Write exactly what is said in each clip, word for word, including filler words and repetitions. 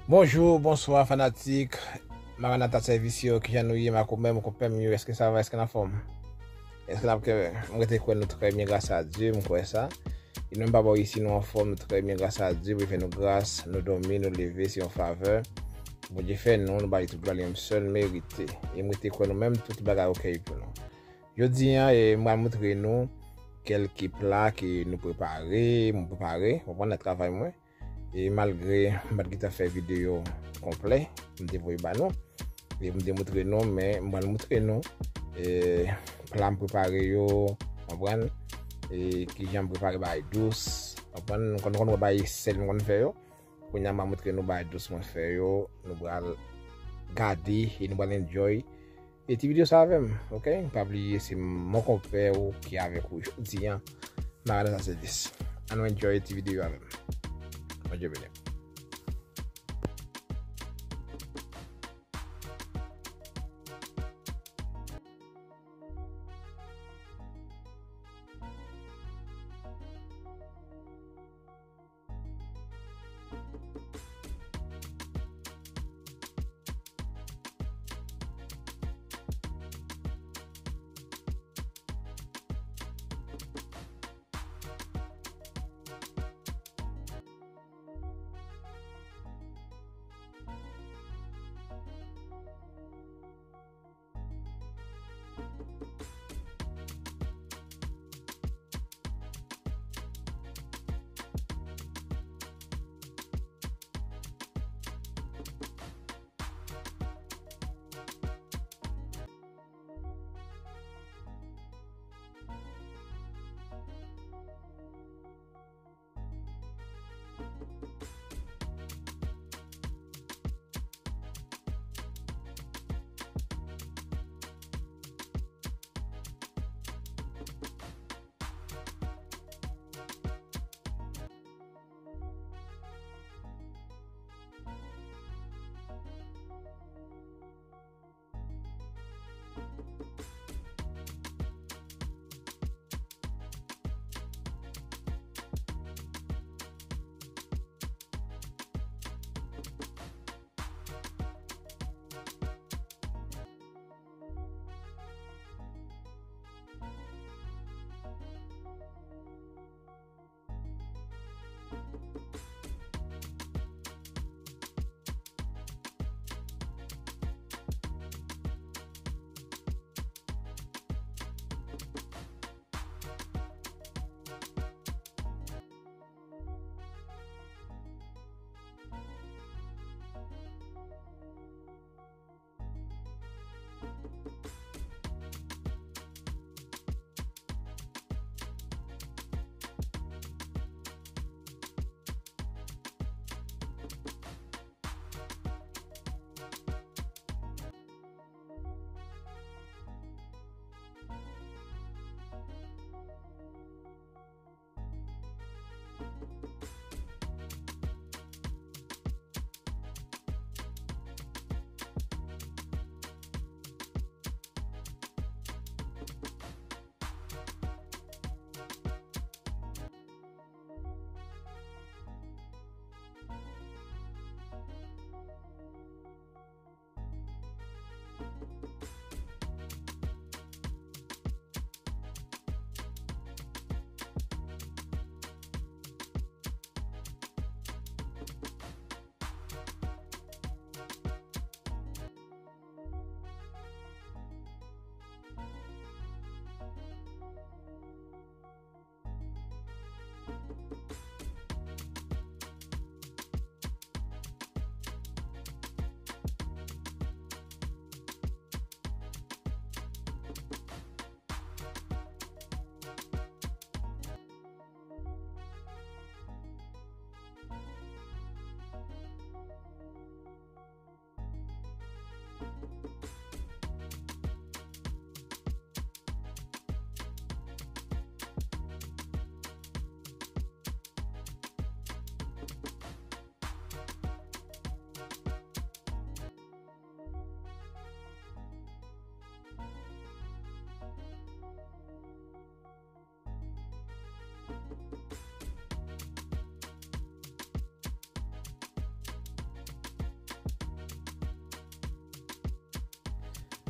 Bonjou, bonswa fanatik Maranatha Sèvis yo, kijan nou ye, m ak ou menm, konpè m yo, èske sa va, èske n anfòm? Èske n ap kenbe? M rete kwè nou trè byen, gras a Dye, m kwè sa. E nou menm pa bò isi, nou anfòm, nou trè byen, gras a Dye, Bondye fè nou gras, nou dòmi, nou leve, se yon favè Bondye fè nou, nou ba li tout glwa li menm sèl merite. E m rete kwè nou menm, tout bagay okey pou nou. Jodi a, e, m pral montre nou kèlke pla ke nou prepare, mwen prepare, w konprann, nan travay mwen. E malgre m pa t gentan fè videyo konplè, m te voye ba nou. E pou m te montre nou, men m pral montre nou, e, pla m prepare yo, w konprann, e kijan m prepare bagay dous, w konprann, nou konn, nou konn wè bagay sèl m konn fè yo. Kounye a m a montre nou bagay dous mwen fè yo, nou pral gade e nou pral enjoy. E ti videyo sa avè m, ok? Pa bliye se mon konpè ou ki avèk ou jodi a. Maranatha Sèvis. Ann nou enjoy ti videyo avè m. Bondye beni.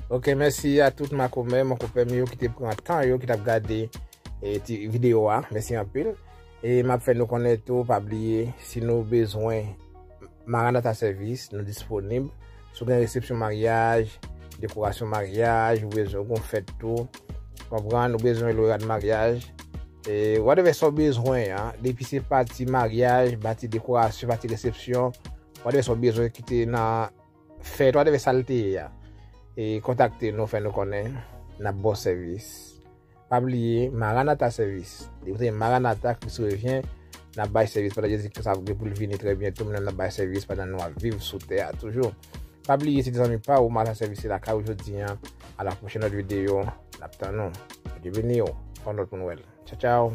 Ok, mèsi a tout makomè, makomè m yo ki te pran tan yo, ki t ap gade e ti videyo a. Mèsi anpil. E m ap fè nou konnen tou, pa bliye, si nou bezwen Maranatha Service, nou disponib. Si w gen resepsyon maryaj, dekorasyon maryaj, ou bezwen yon fèt tou, konprann, ou bezwen lorad maryaj, e whatever sa w bezwen an, depi se pati maryaj, pati dekorasyon, pati resepsyon, whatever sa w bezwen ki te nan fèt, whatever sa l te ye a, e kontakte nou, fè nou konnen, n ap ba w sèvis. Pa bliye, Maranatha Service. Depi w tande Maranatha, Kris revyen, n ap bay sèvis. Pandan Jezi Kris ap gen pou l vini trè byento, nou menm n ap bay sèvis pandan nou ap viv sou tè a toujou. Pa bliye, se ti zanmi pa ou, Maranatha Service se lakay ou jodi a. A la pwochèn lòt videyo, n ap tann ou. Bondye beni w. Pa yon lòt pou n wè l. Tchaw, tchaw.